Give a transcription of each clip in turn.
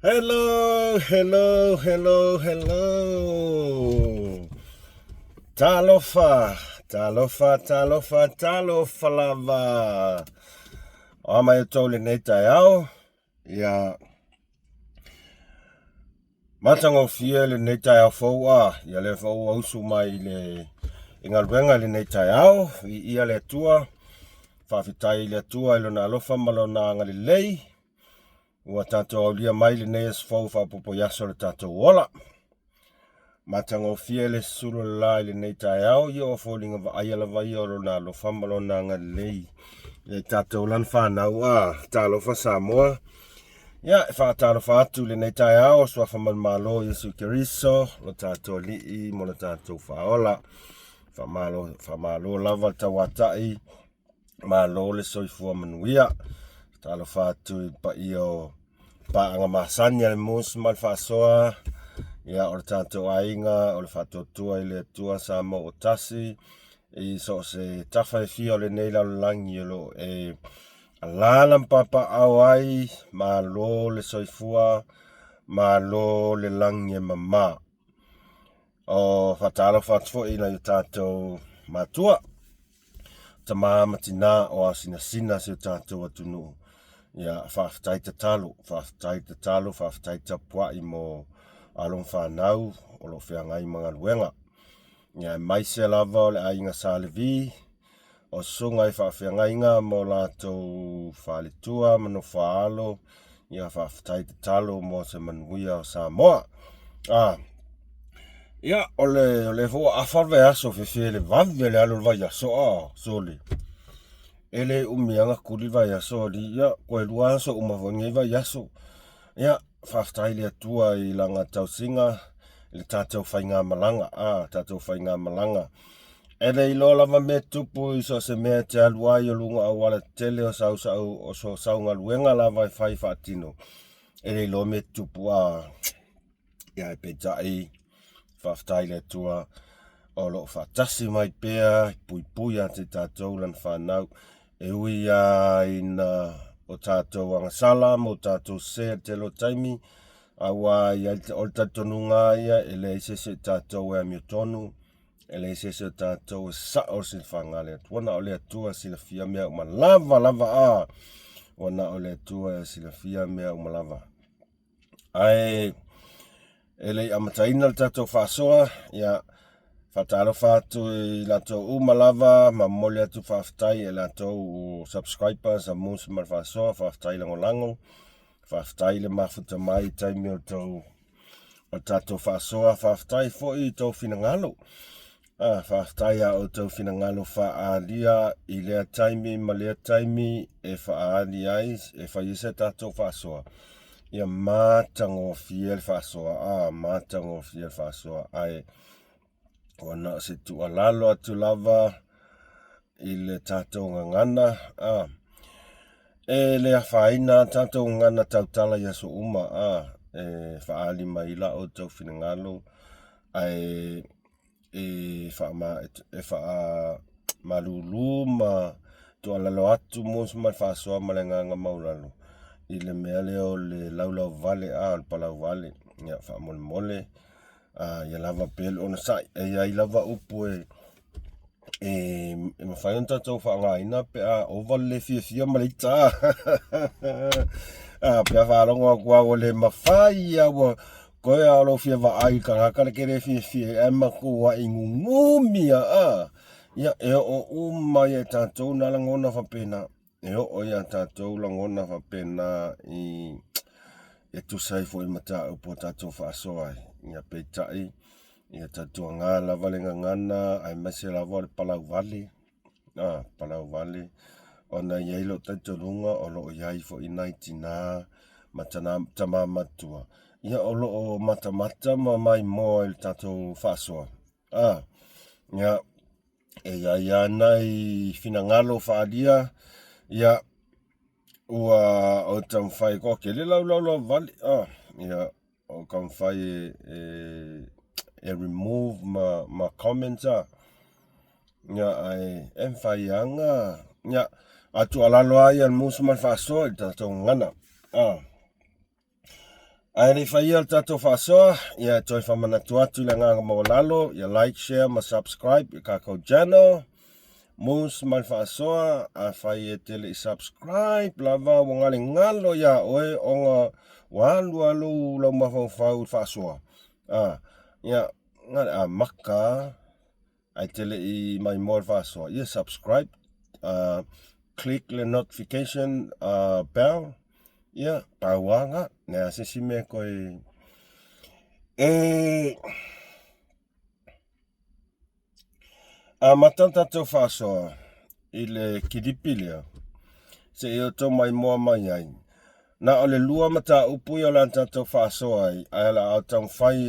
Hello, hello, hello, hello. Talofa, talofa, talofa, talofa lava. O a mai o tau lenei taeao. Ia, matagofie lenei taeao fou a. Ia lea foi ua usu mai i le i galuega i lenei taeao. Viia le Atua. Faafetai i le Atua i lona alofa ma lona agalelei. Ua tatou aulia mai lenei aso fou faaopoopo i aso o le tatou ola. Matagofie le susulu o le la i lenei taeao, ia o foliga vaaia lava ia o lona alofa ma lona agalelei ia i tatou lana fanau a talofa Samoa. Ia, e faatalofa atu i lenei taeao, suafa manumalo Iesu Keriso, lo tatou Alii mo lo tatou Faaola. Faamalo, faamalo lava le tauatai. Malo le soifua manuia. Talofa atu i le paia o paaga masani a le Mus ma le Faasoa. Ia, o le tatou aiga, o le faatuatua i le Atua Samoa ua tasi, i so o se tafa e fia o lenei lalolagi o lo o e alaala ma papaaao ai, malo le soifua, malo le lagi e mama. O faatalofa atu foi i nai o tatou matua, tama ma tina o aosinasina si o tatou atunuu. Ia, faafetai tatalo, faafetai tatalo, faafetai tapuai mo alo ma fanau o lo o feagai ma galuega. Ia, aemaise lava o le aiga Sa Levi, o susuga i faafeagaiga ma o latou faletua ma nofoaalo, ia faafetai tatalo mo se manuia o Samoa. Ah, ia, o le, o le foi ua afa le vaiaso, fefe le vave le alu o le vaiaso, ah, sole. E le umi lava na kuli le vaiaso, alii, ia, toe lua aso uma foi lenei vaiaso. Ia, faafetai i le Atua i lana tausiga i le tatou faigamalaga, ah, tatou faigamalaga. E le iloa lava mea tupu i so o se mea e te alu ai o luga auala tetele o sau sau o so sau galuega lava e fai faatino. E le iloa mea tupu a ia e peitai faafetai i le Atua o lo o faatasi mai pea e puipui ia te tatou lana fanau e ui lava ina o tatou agasala ma o tatou sese i le tele o taimi aua e i ai o le talitonuga lava ia e leai se isi o tatou e amiotonu. E leai se isi o tatou e sao le silafaga a le Atua, na o le Atua e silafia mea uma lava lava a. Ua na o le Atua e silafia mea uma lava. Ae e le i amataina le tatou faasoa, ia faatalofa atu i latou uma lava ma momoli atu faafetai i latou subscribers a Moose ma le Faasoa, faafetai lagolago, faafetai le mafuta mai i taimi o tou o le tatou faasoa. Faafetai foi i tou finagalo. Ah, faafetai a outou finagalo faaalia i lea taimi ma lea taimi e faaali ai, e fai ai se tatou faasoa. Ia matagofie le faasoa, ah, matagofie le faasoa. Ae Ua na o se tuualalo atu lava i le tatou gagana. A, e le afaina a tatou gagana tautala i aso uma, a, e faaali mai la outou finagalo, ae e faama, e faamalulu ma tuualalo atu mo ma le faasoa ma le agaga maualalo i le mea lea o le laulau vale, a, o le palau vale. Ia, faamolemole. A, ia lava pea le onosai. E i ai lava upu e, e, e mafai ona tatou faaaogaina pe a ova le le fiafia ma le ita. a, pe a faalogo atu lava ua le mafai lava ua toe lava o lou fia vaai i le tagata le ke le fiafia ai, ae matuai nunumi lava. A, ia, e oo uma ia i tatou na lagona faapena. E oo ia tatou lagona faapena i e tusa ai foi ma mataupu o tatou faasoa ai. Ia peitai, ia tautuaga lava le gagana aemaise lava o le palau vale, a, palau vale, ona e i ai lou talitonuga o lo o i ai foi nai tina ma tana, tama matua, ia o lo o matamata ma maimoa i le tatou faasoa. A, ia, E i ai lava nai finagalo faaalia, ia, ua o taumafai ko tele laulau vale, ah, ia, o taumafai e, e, e remove ma, ma comments ah. Ia, ae e mafai lava ona, ia, a tuualalo lava ia le musu ma le faasoa i le tatou gagana. Ah. Ae le i faia le tatou faasoa, ia e toe faamanatu atu i le agaga maualalo, ia like, share ma subscribe i le tatou channel. Moose ma le faasoa, afai e te le i subscribe lava ua galegalo iā oe ona ua alu alu lau mafaufau i le faasoa. Ah, ia, na le amata ae te le i maimoa le faasoa, ia subscribe, click le notification bell, ia, pau lava lena, leai se isi mea e toe... E amata le tatou faasoa i le kilipi lea, seia outou maimoa mai ai. Na o le lua mataupu ia o le a tatou faasoa ai, ae o le a taumafai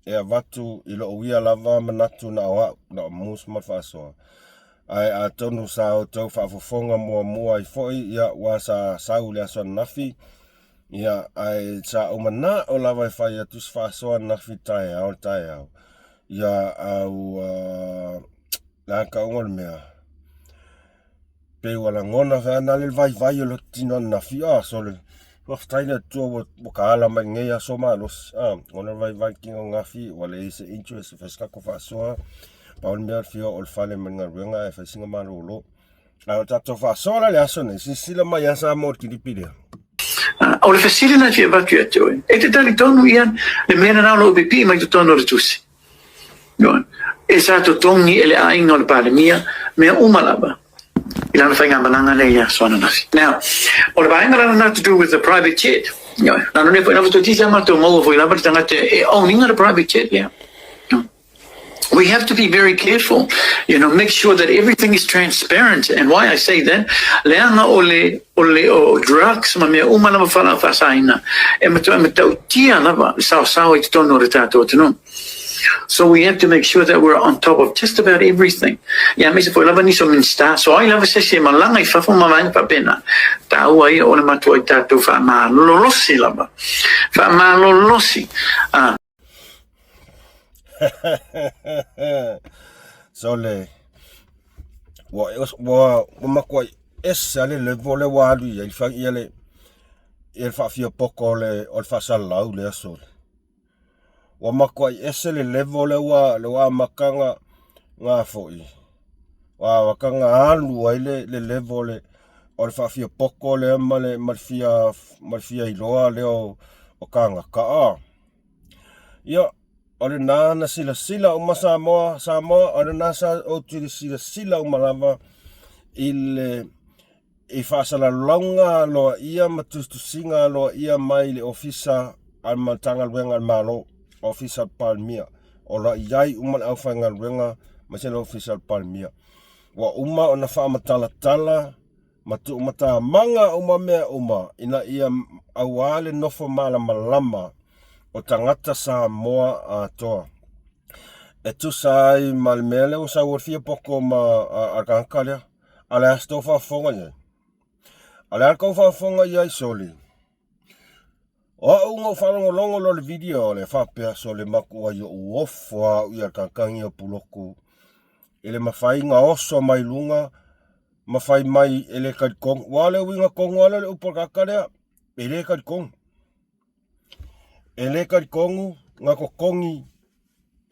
e avatu i lou ia lava manatu na o au, na o Moose ma le faasoa. Ae atonu sa outou faafofoga muamua ai foi, ia, aua sa sau i le aso ananafi, ia, ae sa ou manao lava e fai atu se faasoa ananafi i le taeao, le taeao. Ia, a ua, le a tauga o le mea? Pei ua lagona foi ana le vaivai o le tino ananafi, ah, sole, faafetai le Atua ua, ua ka ala mai lenei aso malosi, ah, ona le vaivai tino ananafi, ua leai se interest e fai se tatou faasoa, pau le mea o le fia oo i le fale mai le galuega ae fai sina malolo. Ae o le tatou faasoa la i le aso nei, silasila mai lava Samoa i le kilipi lea. O le fesili lena e fia avatu ia te oe, e te talitonu ia le mea lena o lo o pipii mai totonu o le tusi? Ioe. E sa totogi e le aiga o le Palemia mea uma lava i lana faigamalaga lea i le aso ananafi. Now, o le vaega la lena to do with the private jet. Ioe. Lana nei foi lava toeitiiti lava matou maua foi lava le tagata e own ina le private jet lea. We have to be very careful, you know, make sure that everything is transparent. And why I say that, leaga o le, o le o drugs ma mea uma lava faalaau faasaina, e matua e matautia lava le saosao i totonu o le tatou atunuu. So we have to make sure that we're on top of just about everything. Ia aemaise foi lava nisi o Minista, so ai lava se isi e malaga i fafo ma vaega faapena, taua ia o le matua i tatou faamalolosi lava. Faamalolosi. Ah. Sole, ua, ua, ua matuai ese lava le level lea ua alu i ai, ia le, ia le faafiapoto o le, o le faasalalau lea, sole. Ua matuai ese le level lea ua, lea ua amata ona, na foi, ua amata ona alu ai le, le level o le, o le faafiapoto lea ma le, ma le fia, ma le fia iloa lea o, o tagata. Ah. Ia, o lena na silasila uma Samoa, Samoa, o lena sa ou te silasila uma lava i le i faasalalauga aloaia ma tusitusiga aloaia mai le Ofisa a le Matagaluega a le Malo, Ofisa o le Palemia, o lo o i ai uma le aufaigaluega aemaise le Ofisa o le Palemia. Ua uma ona faamatalatala ma tuumatamaga uma mea uma ina ia aua le nofo malamalama o tagata Samoa atoa. E tusa ai ma le mea lea ua sau ai le fia poto ma a le tagata lea. A o le a se tou faafofoga i ai? A o le a le tou faafofoga i ai, soli? O au na ou faalogologo loa i le video lea faapea, sole matuai ou ofo lava au ia le tagata o Pulotu i le mafai ona oso mai luga ma fai mai e le talitonu. Aua o le uiga tonu lava lea o le upu a le tagata lea, e le talitonu. E le talitonu na totogi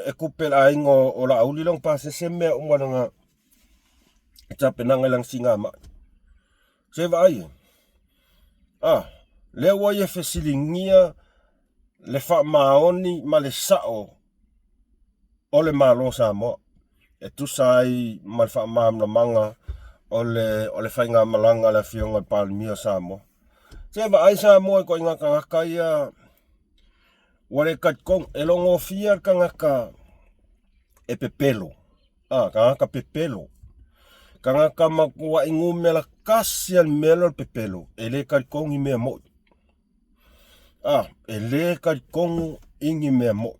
e tupe a le aiga o Laauli lana pasese ma mea uma lana tapenaga i lana sigamai. Se vaai e. Ah, lea ua ia fesiligia le faamaoni ma le sao o le Malo o Samoa e tusa ai ma le faamalamalamaga o le, o le faigamalaga a le Afioga i le Palemia o Samoa. Se vaai Samoa i ituaiga tagata ia ua le talitonu, e logofia le tagata e pepelo. A, tagata pepelo. Tagata matuai numera tasi a le mea lea o le pepelo, e le talitonu i mea moni. A, e le talitonu i ni mea moni.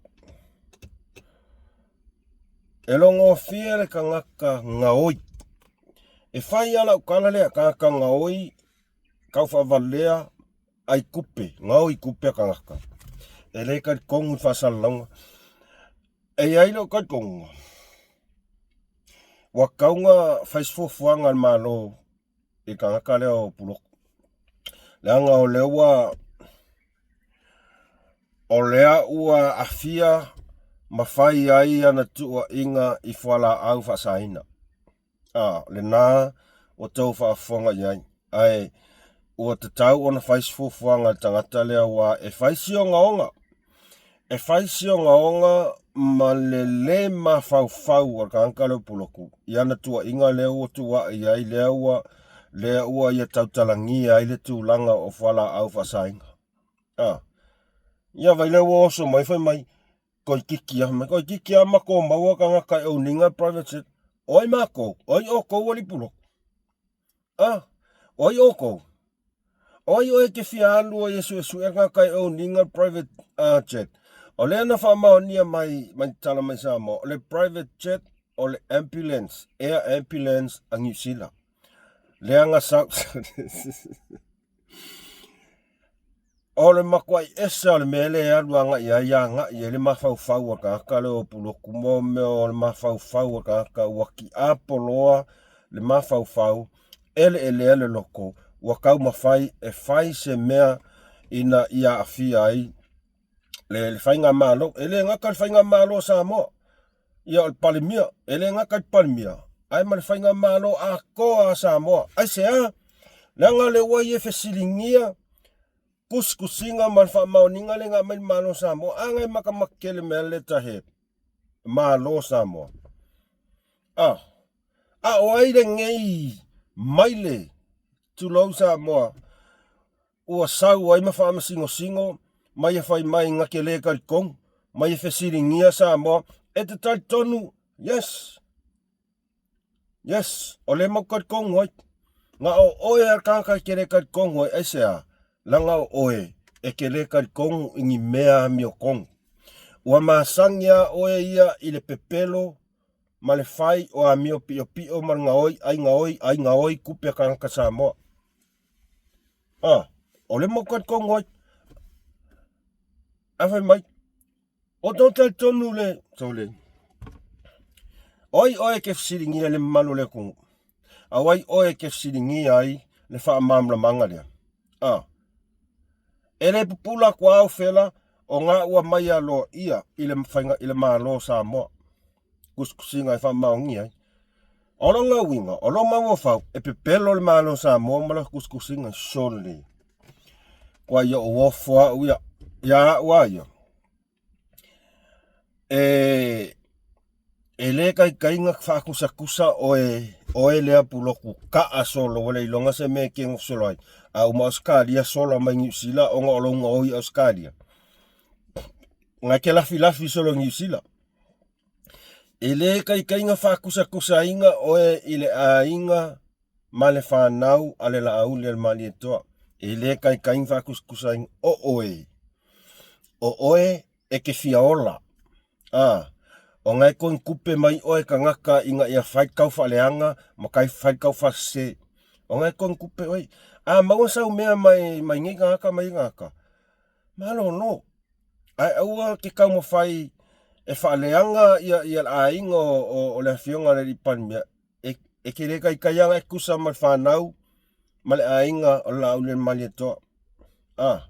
E logofia le tagata gaoi. E fai lava lau tala lea, tagata gaoi, taufaavalea, ai tupe, gaoi tupe a tagata. E le talitonu i faasalalauga. E i ai lou talitonuga, ua tatau ona fai se fuafuaga a le Malo i le tagata lea o Pulotu. Leaga o lea ua O lea ua aafia ma fai ai ana tuuaiga i fualaau faasaina. A, lena ua tou faafofoga i ai. Ae ua tatau ona fai se fuafuaga a le tagata lea aua e fai si ogaoga. E fai si ogaoga ma le lē mafaufau o le tagata lea o Puloku i ana tuuaiga lea ua tuuai ai, lea ua lea ua ia tautalagia ai le tulaga o fualaau faasaina. A, ia vai lea ua oso mai fai mai toeitiiti lava mai, toeitiiti lava matou maua tagata e owning private jet. O ai matou? O ai outou alii Puloku? A, o ai outou? O ai oe e te fia alu ai e suesue tagata e owning private jet? O lea na faamaonia mai mai tala mai Samoa, o le private jet o le ambulance, air ambulance a Niu Sila. Leaga sau O le matuai ese o le mea lea e alu agai ai agai i ai le mafaufau o le tagata lea o Pulotu mo mea o le mafaufau o le tagata ua tiapoloa le mafaufau eleelea le loto ua taumafai e fai se mea ina ia aafia ai le faigamalo. E le gata i le faigamalo a Samoa, ia o le Palemia, e le gata i le Palemia, ae ma le faigamalo atoa a Samoa. Aisea? Leaga o lea ua ia fesiligia tusitusiga ma le faamaoniga lea na aumai le Malo o Samoa. A na e matamata tele mai lava le letterhead, Malo o Samoa. A, a o ai lenei maile, tulou Samoa, ua sau ai ma faamasinosino ma ia fai mai na te le talitonu, ma ia fesiligia Samoa, e te talitonu, yes, yes, o lea matou talitonu ai. Na o oe a le tagata e te le talitonu ai, aisea? Leaga o oe e te le talitonu i ni mea amiotonu. Ua masani lava oe ia i le pepelo ma le fai o amio piopio ma le gaoi ai gaoi ai gaoi tupe a tagata Samoa. A, o le mau talitonu ai. A fai mai, o tau talitonu le, sole. O ai oe e te fesiligia le mamalu o le atunuu? A o ai oe e te fesiligia ai le faamalamalamaga lea? A, e le pupula atu lava au fela o ga ua mai aloaia i le faiga i le Malo o Samoa. Tusitusiga e faamaonia ai. O lona uiga, o lou mafaufau, e pepelo le Malo o Samoa ma lana tusitusiga, sole. Kua ia ou ofo au ia, ia au a ia. E, e le taitaiga faakusakusa oe, oe lea Puloku kaa solo ua le iloga se mea e te solo ai. A uma Ausetalia sola mai Niu Sila ona o lou gaoi i Ausetalia. Na e te lafilafi solo i Niu Sila. E le taitaiga faakusakusaina oe i le aiga ma le fanau a le Laauli a le Malietoa. E le taitaiga faakusakusaina o oe. O oe e te fia ola. A, o na e konukupe mai oe tagata ina ia fai kau faaleaga ma kai fai kau faasese. O na e konukupe oe. A maua sau mea mai, mai nei tagata mai ia tagata, malolo. Ae aua ke taumafai e faaleaga ia, ia le aiga o, o, o le afioga i le Alii Palemia, e, e te le taitai aga e tusa ma le fanau ma le aiga o le Laauli-a-le-Malietoa. A,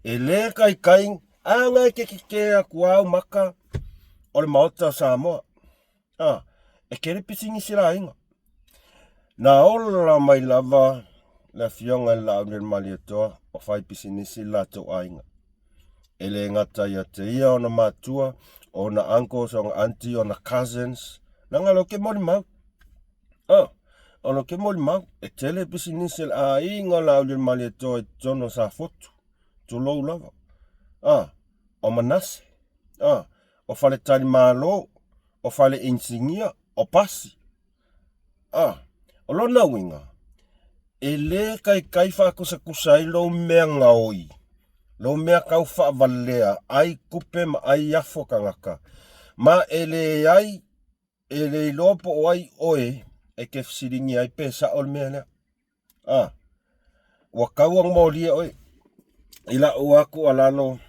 e le taitai, aga e te tetē atu au maka o le Maota o Samoa. A, e tele pisinisi la aiga. Na ola mai lava le afioga i le Laauli-a-le-Malietoa o fai pisinisi le latou aiga. E le gata ia te ia ona matua, ona uncles, ona aunty, ona cousins, leaga o lea ou te molimau. A, o lea ou te molimau, e tele pisinisi a le aiga o le Laauli-a-le-Malietoa i totonu o Safotu, tulou lava. A, o Manase, a, o faletalimalo, o fale inisinia, o pasi. A, o lona uiga, e le taitai faakusakusa ai lou mea gaoi, lou mea tau faavalea ai tupe ma ai afo tagata, ma e leai, e le iloa po o ai oe e te fesiligia ai pe sao le mea lea. A, ua tau ona molia oe i lau atu alalo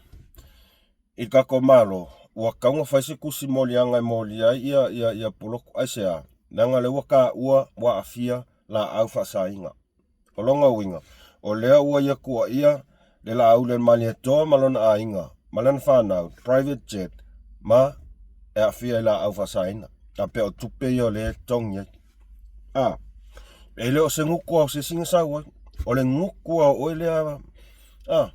i le tatou Malo, ua tatau ona fai se tusi moliaga e molia ai ia, ia, ia Pulotu. Aisea? Leaga o lea ua taua ua aafia laau faasaina. O lona uiga, o lea ua ia tuuaia le Laauli a le Malietoa ma lona aiga. ma lana fanau, private jet, ma e aafia i laau faasaina. Faapea o tupe ia o lea e totogi ai. A, e le o se gutu lava o se isi na sau ai. O le gutu lava o oe lea. A,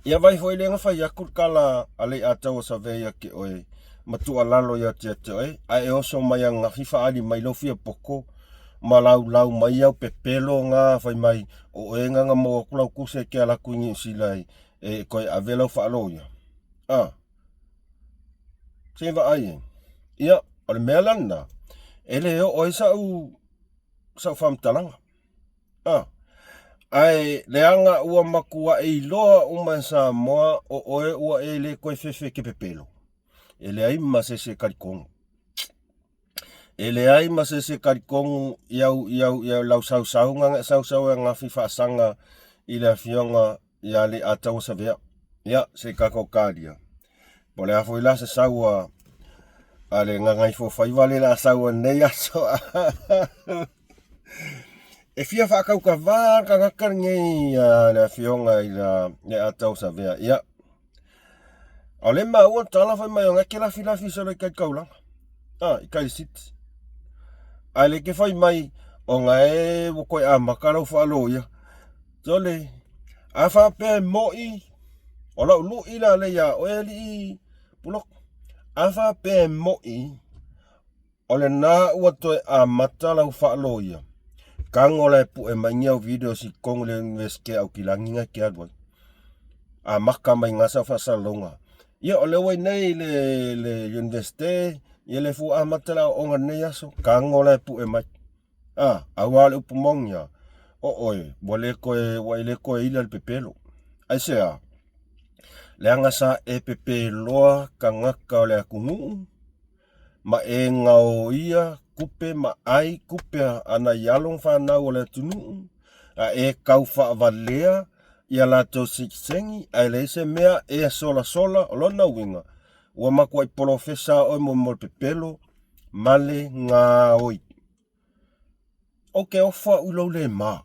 ia vai foi lea na fai atu le tala a Leiataua Survey ia te oe ma tuualalo ia te oe, ae e oso mai ananafi faaali mai lou fia poto ma laulau mai au pepelo na fai mai o oe na na maua atu lau tusi e te ala atu i Niu Sila e toe ave lau faaloia. A, se vaai ai. Ia, o le mea la lena, e le oo ai sau, sau faamatalaga. A, ae leaga ua matuai iloa uma e Samoa o oe ua e le toe fefe e te pepelo. E leai ma se isi e talitonu. E leai ma se isi e talitonu i au, i au, i au lau sausauga na e sausau ai ananafi faasaga i le afioga ia Leiataua Savea. Ia, se i tatou talia. Po o le a foi la se sau a, a le Gagaifofaiva lea o le a sau ai lenei aso. E fia faatautavā le tagata lenei a le afioga i Leiataua Savea. Ia, o lea e maua le tala fai mai o na e te lafilafi solo i tai taulaga. Ah, i tai city. Ae le te fai mai o na e ua toe amata lau faaloia. Sole, a faapea e mo'i, o lau lu'i la lea iā oe alii Puloku. A faapea e mo'i, o lena ua toe amata lau faaloia, tago la e pue mai ni au videos i totonu o le Iunivesite a Aukilani na e te alu ai. Amata mai i ina sau faasalalauga. Ia, o lea ua i inei le, le Iunivesite, ia lea foi ua amata le aoaoga i lenei aso, tago la e pue mai. A, aua o le upu moni lava, o oe, ua le toe, ua e le toe ila le pepelo. Aisea? Leaga sa e pepeloa tagata o le atunuu, ma e gaoia tupe ma ai tupe a nai alo ma fanau o le atunuu, a e tau faavalea ia latou sitiseni, ae leai se mea e solasola, o lona uiga, ua matuai polofesa oe mo mo le pepelo ma le gaoi. Ou te ofo au i lou le ma.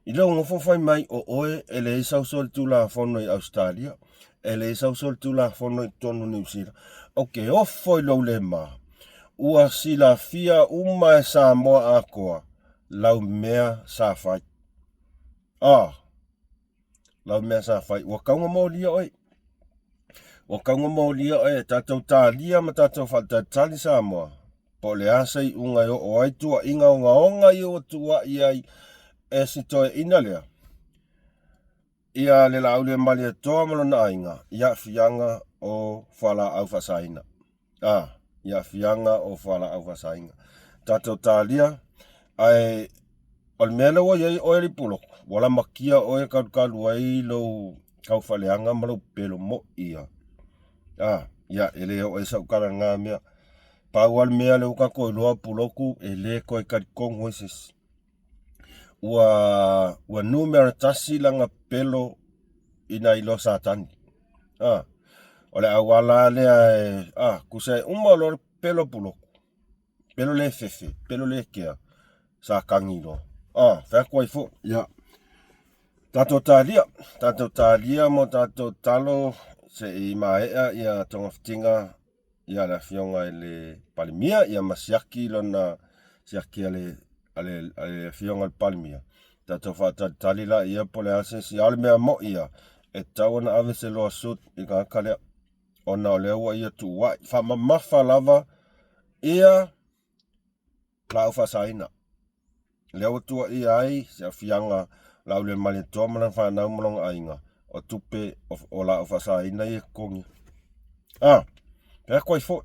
I lou nofo fai mai o oe e leai sau solitulafono i Ausetalia, e leai sau solitulafono i totonu o Niu Sila. Ou te ofo i lou le ma. Ua silafia uma e Samoa atoa lau mea sa fai. Ah! Lau mea sa fai, ua tau na molia oe. Ua tau na molia oe, tatou talia ma tatou faatalitali Samoa. Po o le a se iuga e oo ai tuuaiga ogaoga ia ua tuuai ai e si toeaina lea ia le Laaulialemalietoa ma lona aiga i aafiaga o fualaau faasaina. A, i aafiaga o fualaau faasaina. Tatou talia, ae o le mea lea ua i ai oe Lipuloko, ua lamatia oe e kalukalu ai lou taufaaleaga ma lou pepelo mo'i ia. A, ia, e le oo ai sau tala i lena mea. Pau lava le mea lea ua tatou iloa Puloku, e le toe talitonu ai se isi. Ua, ua numera tasi lana pepelo i nai loa Satani. A, o le auala lea e, a, tusa e uma loa le pepelo Puloku, pepelo le fefe, pepelo le kea, Satani loa. A, fai atu ai foi. Ia, tatou talia, tatou talia mo tatou talo se i maea ia togafitiga ia le afioga i le Palemia ia ma siaki lona siaki a le, a le, a le afioga i le Palemia. Tatou faatalitali la ia po o le a se isi. A o le mea mo'i ia, e tatau ona ave se lawsuit i le tagata lea ona o lea ua ia tuua'i. Faamamafa lava ia laau faasaina. Lea ua tuuaia ai se aafiaga Laaulialemalietoa ma lana fanau ma lona aiga, o tupe o, o laau faasaina ia e totogi. A, pe atu ai foi.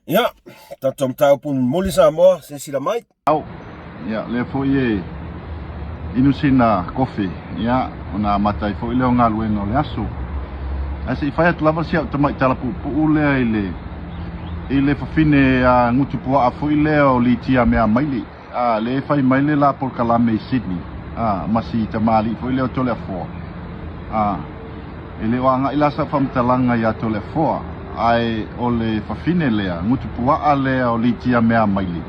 Ia, tatou mataupu mulimuli Samoa, silasila mai. Au, ia, lea foi e inu sina kofi, ia, ona amata ai foi lea o galuega o le aso. Ae se i fai atu lava si au tamai tala puupuu lea i le i le fafine a gutupuaa foi lea o Litia Meamaili, a, lea e fai mai le la polokalame i Sydney, a, ma si tamalii foi lea o Toleafoa. A, e le o agai la sau faamatalaga ia Toleafoa, ae o le fafine lea, gutupuaa lea o Litia Meamaili,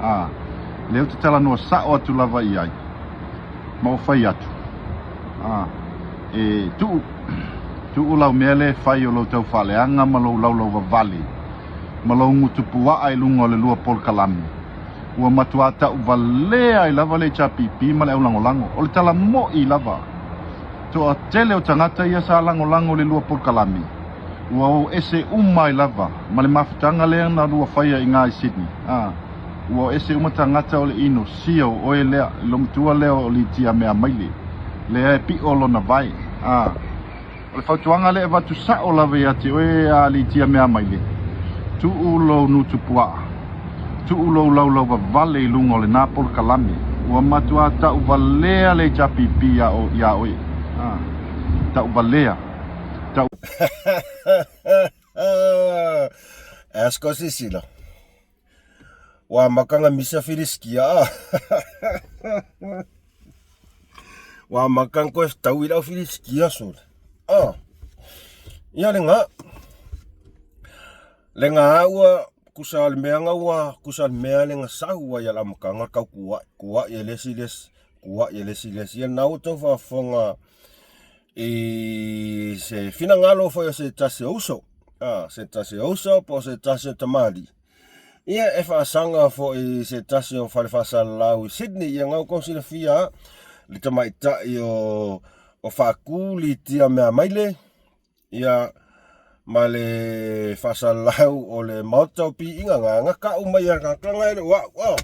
a, lea ou te talanoa sao atu lava i ai, ma ua fai atu, a, e tuu. Tuu lau mea lea e fai o lou taufaaleaga ma lou laulauvavale ma lou gutupuaa i luga o le lua polokalame. Ua matuā tauvalea ai lava le HRPP ma le aulagolago. O le tala moʻi lava, toatele o tagata ia sa lagolago i le lua polokalame, ua o ese uma ai lava ma le mafutaga lea na lua faia iga i Sydney. A, ua o ese uma tagata o le ino sia o oe lea, le lomatua lea o Litia Meamaile, lea e piʻo lona vae. A, o le fautuaga lea e avatu sao lava ia te oe a Litia Meamaile, tuu lou nutupuaa, tuu lou laulauvavale i luga o lena polokalame, ua matuā tauvalea le HRPP iā oe. A, tauvalea. Tau. Asko sisila. Ua makanga misa Filistia. Ua makang koe tau i lau Filistia sole. Ah. Ia le ngā. Le ngā ua kusa le mea nga ua kusa le mea le nga sau ua ia la makanga kau kuai kuai e lesi lesi kuai e lesi lesi ia nau tau faafofoga i se finagalo foi o se tasi o uso, a, se tasi o uso po o se tasi o tamalii. Ia e faasaga foi i se tasi o fale faasalalau i Sydney, ia ngau kou silafia le tamaitai o o Faakū Litia Meamaile, ia ma le faasalalau o le Maota o Piiga nga nga kau mai a nga e le o au, a.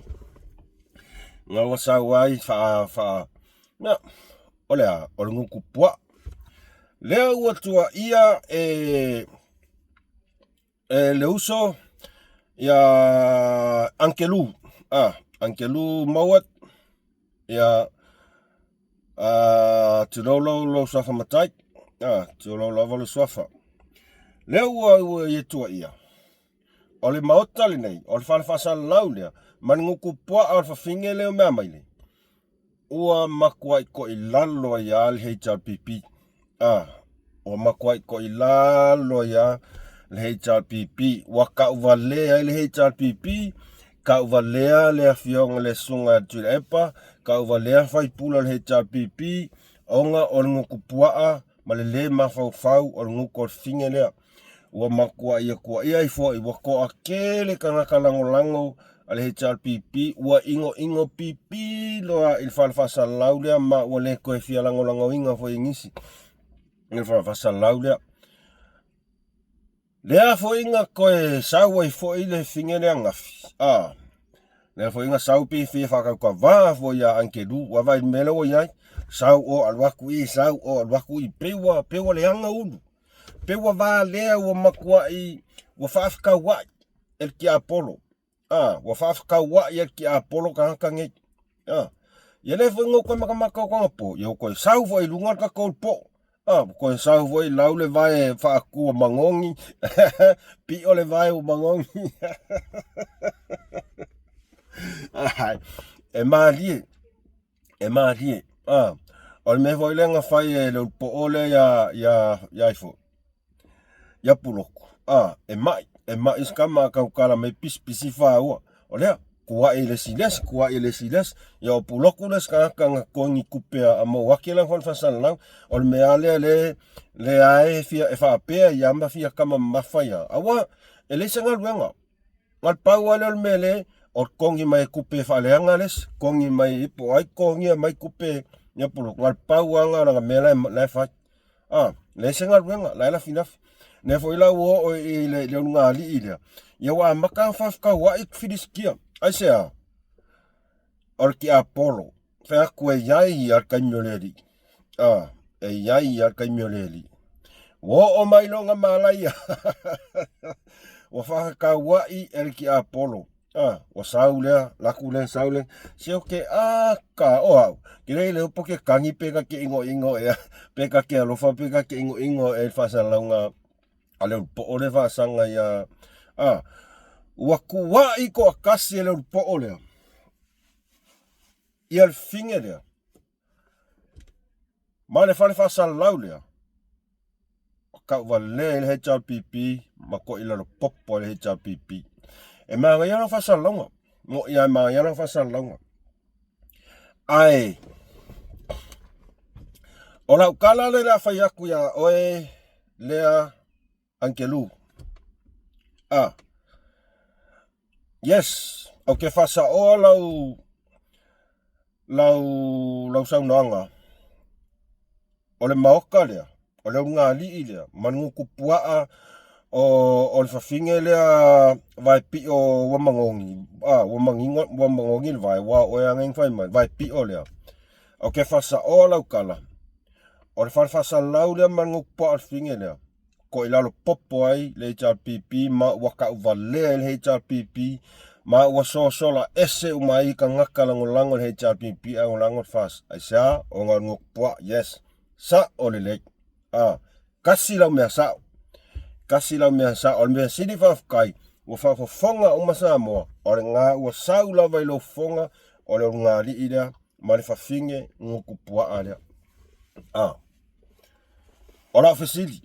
Nga ua sau ai faa faa na O le a? O le gutu puaa. Lea ua tuaia e e le uso ia Angelu, a Angelu Mowat ia a tulou lou lou suafa matai, a tulou lava le suafa. Lea ua ua ia tuaia. O le maota lenei, o le fale faasalalau lea, ma le gutu puaa o le fafine lea o Meamaile. Ua matuai toilalo ai lava le HRPP. A, ua matuai toilalo ai lava le HRPP. Ua tauvalea ai le HRPP, tauvalea le afioga i le Susuga ia Tuilaepa, tauvalea faipule o le HRPP, ona o le gutu puaa ma le lē mafaufau o le gutu o le fafine lea. Ua matuai atuaia ai foi, ua toatele tagata lagolago a le HRPP, ua inoino pipi loa i le fale faasalalau lea ma ua le toe fia lagolagoina foi e nisi i le fale faasalalau lea. Lea foi na toe sau ai foi le fine lea ananafi, a, lea foi na sau pe fia faatautavā foi ia Angelu, ua vaai i le mea lea ua i ai, sau o alu atu i, sau o alu atu i, pei ua, pei ua leaga ulu. Pei ua valea ua matuai ua faafetauai e le tiapolo. A, ua faafetauai e le tiapolo tagata nei. A, ia lea foi na ou toe matamata atu anapo, ia ua toe sau foi i luga le tatou poo. A, ua toe sau foi lau le vae faatu o manogi. Pio le vae o manogi. E malie. E malie. A, o le mea foi lea na fai e le ulupoo lea ia, ia, ia ai foi, ia Puloku. A, e mai, e mai se kama a tautala mai pisipisi fāua. O lea, kuaʻi le isi le isi, kuaʻi le isi le isi. Ia o Puloku le isi tagata na togi tupe a maua ake lana fale faasalalau. O le mea lava lea le, lea e fia, e faapea ia ma fia kama mamafa ia. Aua, e leai se galuega. Na o le pau lava lea o le mea le, o le togi mai e tupe e faaleaga le isi, togi mai po o ai togia mai tupe ia pulu. Na o le pau lava lena o lana mea la e fai. A, leai se galuega, la e lafilafi. Lea foi la ua oo i le ulugalii lea, ia ua amata ona faafetauai Filisitia. Aisea? O le tiapolo, fai atu e i ai lava le taimi o le Alii. A, e i ai lava le taimi o le Alii. Ua oo mai lona malaia. Ua faafetauai e le tiapolo. A, ua sau lea, laku lea, sau lea. Se o ke aka o au. Ke le le upo ke kagi pe ka ke ingoingo ea, pe ka ke alofa pe ka ke ingoingo e le faasalalauga a le ulupoo lea faasaga ia. A, ua kuai toatasi e le ulupoo lea. Ia le fine lea. Ma le fale faasalalau lea, o tauvalea i le HRPP ma toilalo popo i le HRPP. E manaia lana faasalalauga, moʻi lava e manaia lana faasalalauga. Ae, o lau tala lea o le a fai atu iā oe. lea Angelu. A. Yes, ou te faasaoa lau lau lau saunoaga. O le maoka lea, o le ulugalii lea, ma le gutupuaa o, o le fafine lea vaepio ua magogi, a, ua manino, ua magogi le vae, ua o oe age fai mai, vaepio lea. Ou te faasaoa lau tala, o le fale faasalalau lea ma le gutupuaa o le fafine lea, ko i lalo popo ai le HRPP ma ua tauvalea i le HRPP ma ua sosola ese uma ai tagata lagolago i le HRPP ae lagolago le FAS. Aisea? Ona o le gutupuaa. Yes. Sa'o lelei. A, kasi lau mea sa'o. Kasi lau mea sa'o. O le mea sili faafetai, ua faafofoga uma Samoa, o lena ua sau lava i lou fofoga, o le ulugalii lea ma le fafine gutupuaa lea. A. O lau fesili,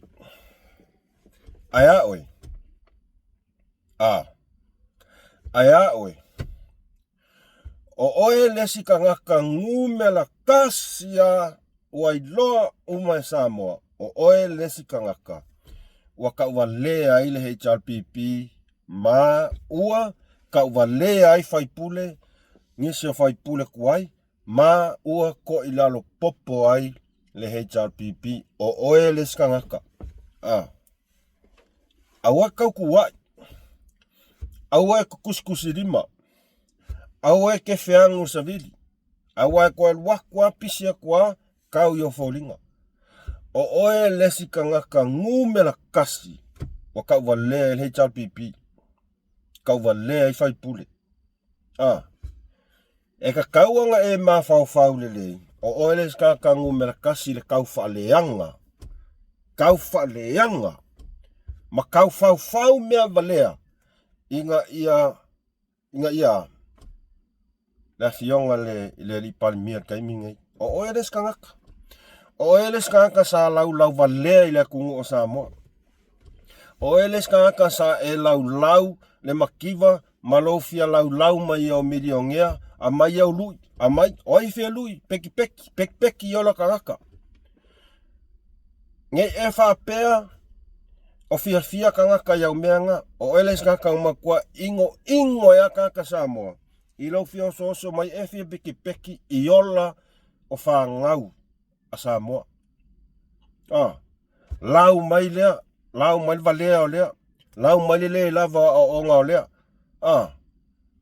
ae a oe? A. Ae a oe? O oe le isi tagata numera tasi a ua iloa uma e Samoa, o oe le isi tagata ua tauvalea ai le HRPP ma ua tauvalea ai faipule, nisi o faipule tuai ma ua toilalo popo ai le HRPP. O oe le isi tagata. A. Aua e tautua'i. Aua e tusitusilima. Aua e kefe agu i le savili. Aua e toe alu atu lava pisi atu lava kau i ou foliga. O oe le isi tagata numera tasi ua tauvalea ai le HRPP, tauvalea ai faipule. A. E tatau ona e mafaufau lelei, o oe le isi tagata numera tasi i le tau faaleaga, tau faaleaga ma tau faufau mea valea ina ia ina ia le afioga le i le alii Palemia i le taimi lenei. O oe le isi tagata. O oe le isi tagata sa laulau valea i le atunuu o Samoa. O oe le isi tagata sa e laulau le mativa ma lou fia laulau mai ia o milionea, aumai au lui, aumai, o ai fia lui, pekipeki, pekipeki i ola tagata. Nei e faapea o fiafia tagata i au mea na, o oe le isi tagata ua matua inoino ai lava tagata Samoa i lou fia osooso mai e fia pekipeki i ola o fanau a Samoa. Ah, lau mai lea, lau mai le valea o lea, lau mai le le lava o aoaoga o lea. Ah,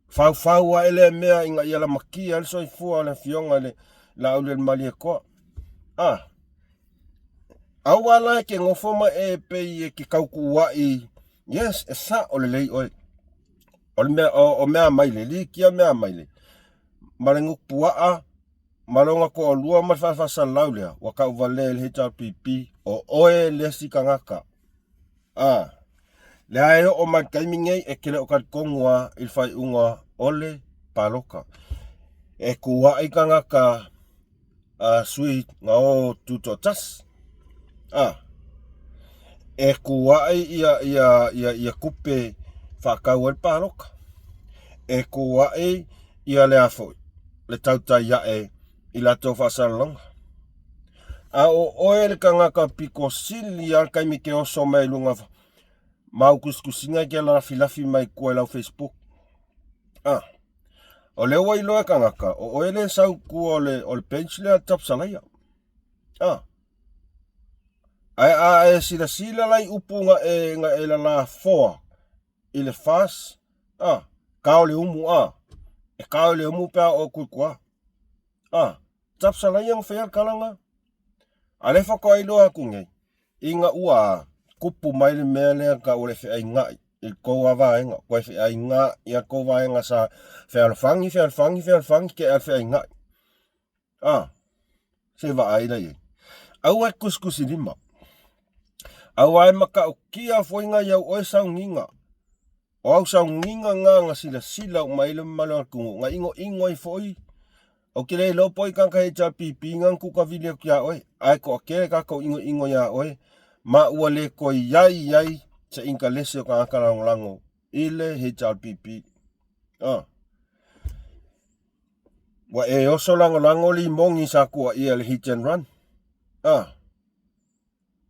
faufau ae lea mea ina ia lamatia ai le soifua o le afioga i le Laaulialemalietoa. Ah, aua la e ke nofo ma e pei e ke tautuua'i, yes, e sa'o lelei oe. O le mea, o, o mea mai le, likia mea mai le, ma le gutupua'a ma lona toalua ma le faafasalalau lea ua tauvalea i le HRPP, o oe le isi tagata. A, lea e oo mai le taimi nei e te le o talitonu lava i le faaiuga o le palota. E tuuai tagata a sui na o tutoatasi. A, e tuuai ia, ia, ia, ia tupe faatau ai le palota. E tuuai ia le a foi, le tautai ae i latou faasalalauga. A o oe le tagata pito sili lava le taimi e te oso mai ai i luga ma au tusitusiga e te lafilafi mai tua i lau Facebook. A, o lea ua iloa e tagata, o oe le sau tua o le, o le bench lea a Tapsalaia. A, ae a e silasila la i upu na e, na e lalafoa i le FAS, a, kao le umu, a, e kao i le umu pe a o kui kua. A, Tapsalaia na faia le tala na. A lea faatoa iloa atu nei, ina ua kupu mai le mea lea tau o le feainai i le tou lava vaega, toe feainai lava le tou vaega sa fealofani, fealofani, fealofani, tea le feainai. A, se vaai la i ai. Aua e tusitusilima. Aua e matautia foi nai au oe sauniga. O au sauniga na na silasila uma ai le mamalu o le atunuu, na inoino ai foi. Ou te le iloa po o ai tagata HRPP na na tuukavili atu iā oe, ae toatele tatou inoino iā oe, ma ua le toe i ai i ai se intalese o tagata lagolago i le HRPP. Ah. Ua e oso lagolago limogi sa tuuaia i le hit and run. Ah.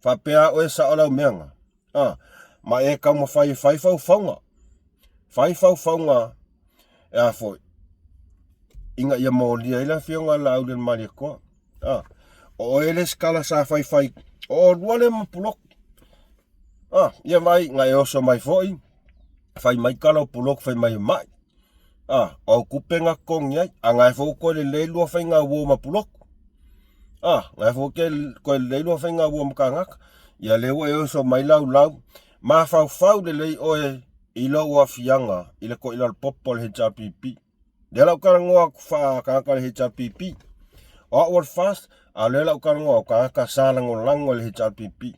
Faapea oe sao lau meaga. A, ma e taumafai e fai faufauga. Fai faufauga e a foi, ina ia molia ai le afioga a Laaulialemalietoa. A, o oe le isi kala sa faifai, o olua lea ma Puloku. A, ia vai, na e oso mai foi, fai mai kala o Puloku fai mai e mai. A, o au kupe na totogi ai, a na e foi koe lelei lua faiga uo ma Puloku. A, na e foi ke koe lelei lua faiga uo ma kagaka. Ia lea ua e oso mai laulau, mafaufau lelei oe i lou afiaga i le koilalopopo o le HRPP. Lea lau talanoa atu faa-tagata o le HRPP. O au o le FAST, a o lea lau talanoa o tagata sa lagolago i le HRPP.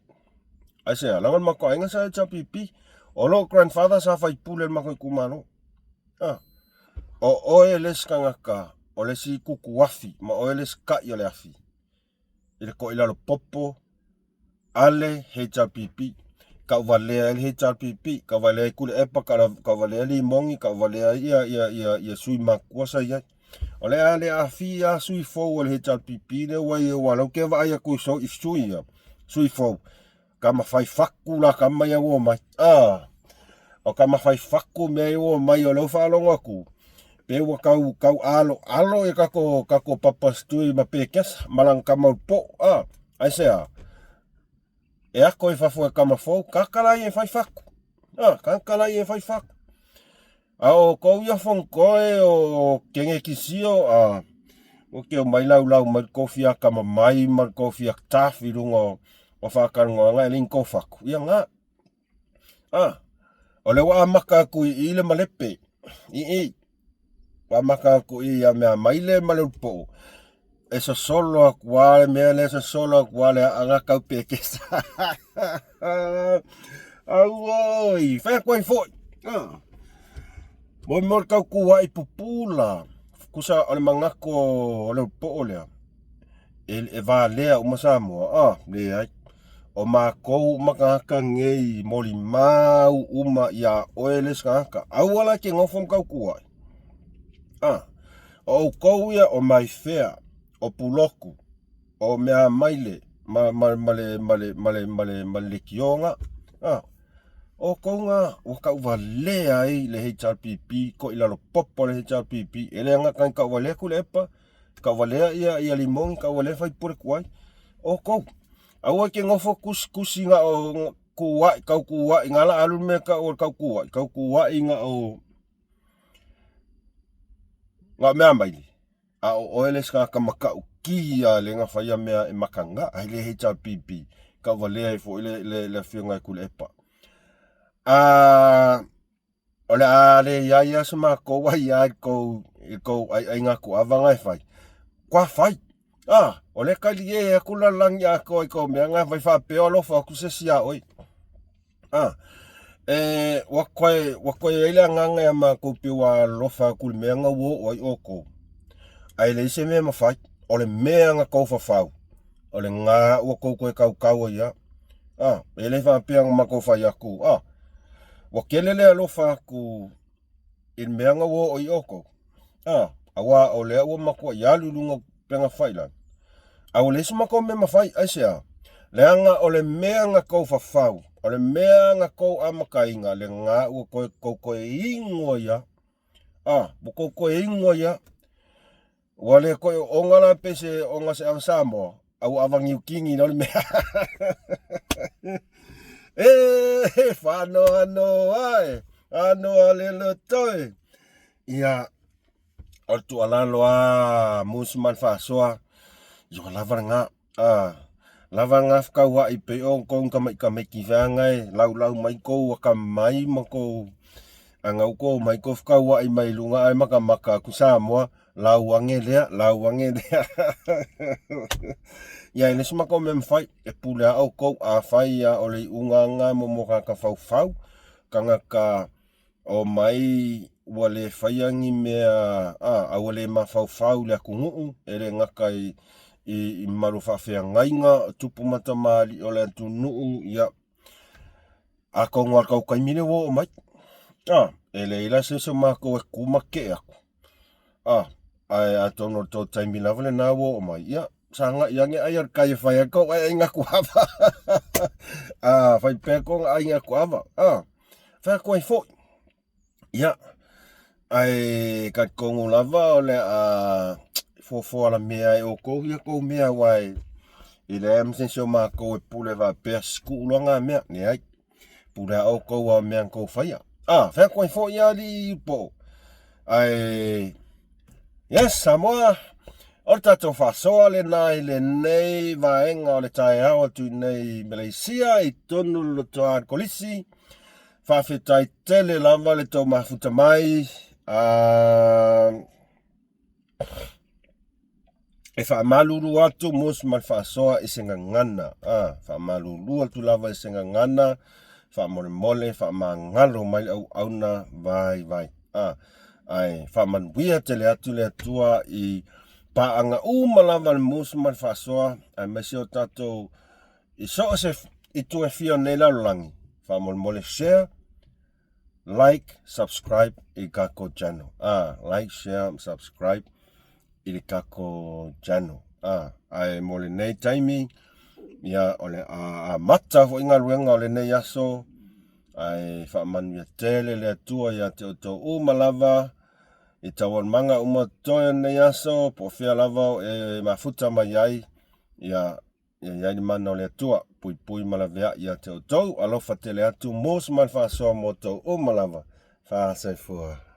Aisea, leaga o le matou aiga sa HRPP. O lou grandfather sa faipule i le matou itumalo. Ah, o oe le isi tagata, o le isi kuku afi, ma oe le isi kai o le afi. I le koilalo popo a le HRPP. Tauvalea ai le HRPP, tauvalea ai Tuilaepa, tauvalea ai Limogi, tauvalea ai ia, ia, ia, ia sui matutua sa i ai. O le a le aafia lava sui fou o le HRPP lea ua i ai, aua o lea ou te vaai atu i sui, sui ia, sui fou, tama fai fatu la tama ia ua omai. Ah, o tama fai fatu mea ia ua omai, o lea ua faalogo atu, pe ua tau, tau aloalo ia tatou, tatou papa stui ma pekesa ma lana tama o le po'o. Ah, aisea? E ako i fafo e tama fou, kaka la ia e fai fatu. Ah, kaka la ia e fai fatu. A o kou ia fonotoe o Kenekisio, a ua keu mai laulau mai le kou fia akamamai ma le kou fia tough i luga o, o faatalanoaga e le ni kou fatu. Ia na. A, o lea ua amata atu i i le malepe, i i. Ua amata atu i ia mea mai le ma le ulupoo. E sosolo atu lava le mea lea, sosolo atu lava le aaga tau pekesa. Auoi, fai atu ai foi. Ah. Mo mo le tau kuai pupula. Kusa o le manatu o le ulupoo lea. E, e valea uma Samoa. Ah, leai. O makou uma tagata nei molimau uma iā oe le isi tagata. Aua la e te nofo ma tau kuai. Ah, o outou ia o Maifea, o Puloku, o Meamaile, ma, ma, ma le, ma le, ma le, ma le, ma le Lekioga. Ah, o outou na ua tauvalea ai le HRPP, ko i lalo popo le HRPP. E le gata i tauvalea Tuilaepa, tauvalea ia, ia Limogi, tauvalea Faipule Tuai. O outou, aua e te nofo tusitusi na o kuai, tau kuai, na ala alu le mea tau o le tau kuai, tau kuai na o na o Meamaile, a o oe le isi tagata matautia lea na faia mea e mataga ai le HRPP, tauvalea ai foi le, le, le afioga i Tuilaepa. A o le a le i ai lava se matou aia i kou, i kou aiaiga tuava na e fai, kua fai. A, o lea talie atu le lalolagi atoa i kou mea na e fai faapea o alofa atu se isi iā oe. A, e, ua toe, ua toe i ai le agaga iā matou pei ua alofa atu i le mea na ua oo ai outou. Ae leai se mea e mafai, o le mea na tou fafau, o lena ua tou toe tautau ai lava. A, e le faapea na matou fai atu, a, ua tele le alofa atu i le mea na ua oo i outou. A, aua o lea ua matuai alu i luga o upega tafailagi. A ua leai se matou mea mafai, aisea? Leaga o le mea na tou fafau, o le mea na tou amataina, lena ua toe tou toe inu ai lava. A, ua tou toe inu ai lava. Ua le toe oona la pe se oona se ava Samoa, a ua ava Niu Kini loa le mea. E, faanoanoa e, anoa le loto e. Ia, o le tuualalo a Musi ma le Faasoa, ia ua lava lena. A, lava lena fekauai pei o tou tamaitamaiti feaga e laulau mai tou atamai ma tou agau tou mai tou fekauai mai luga ae matamata atu Samoa, lau ane lea, lau ane lea. Ia e le isi matou mea mafai, e pule lava outou, afai lava o le iuga lena mo mo tagata faufau, tagata Omai ua le faia ni mea a ua le mafaufau i le atunuu, e le gata i, i, i mamalu o faafeagaiga, o tupu ma tamalii o le atunuu, ia, atonu lava o le tau taimi lea ua oo mai. A, e leai la se isi o matou e tu ma tetee atu. A, ae atonu o le tou taimi lava lena ua oo mai, ia. Sagai ane ai o le kai e fai ai kou aiaiga kuava. A, fai pea kou aiaiga kuava. A, fai atu ai foi. Ia, ae talitonu lava o le a fuafua alamea ai outou ia tou mea aua e leai ma se isi o matou e pule faapea siku'u loa na mea. Leai. Pule a outou a mea na tou faia. A, fai atu ai foi alii po. Ae, yes, Samoa, o le tatou faasoa lena i lenei vaega o le taeao atu i nei Malaysia i totonu o le lotoa o le Kolisi. Faafetai tele lava le tou mafuta mai. Uh, E faamalulu atu Mos ma le faasoa i se gagana, a, faamalulu atu lava i se gagana, faamolemole, faamagalo mai le auauna vaivai, a, ae faamanuia tele atu le Atua i paaga uma lava a le Mos ma le faasoa, aemaise o tatou i so o se itu e fia o nei lalolagi, faamolemole share, like, subscribe i kako channel. Ah, like, share, subscribe i le kako channel. Ah, ae mo lenei taimi, ia o le a amata foi galuega o lenei aso, ae faamanuia tele le Atua ia te outou uma lava, i taualumaga uma totoe o lenei aso, po o fea lava e mafuta mai ai, ia Ia i ai le mana o le Atua, puipui ma laveai ia te outou, alofa tele atu, mo se ma le faasoa mo outou uma lava. Faasoifua.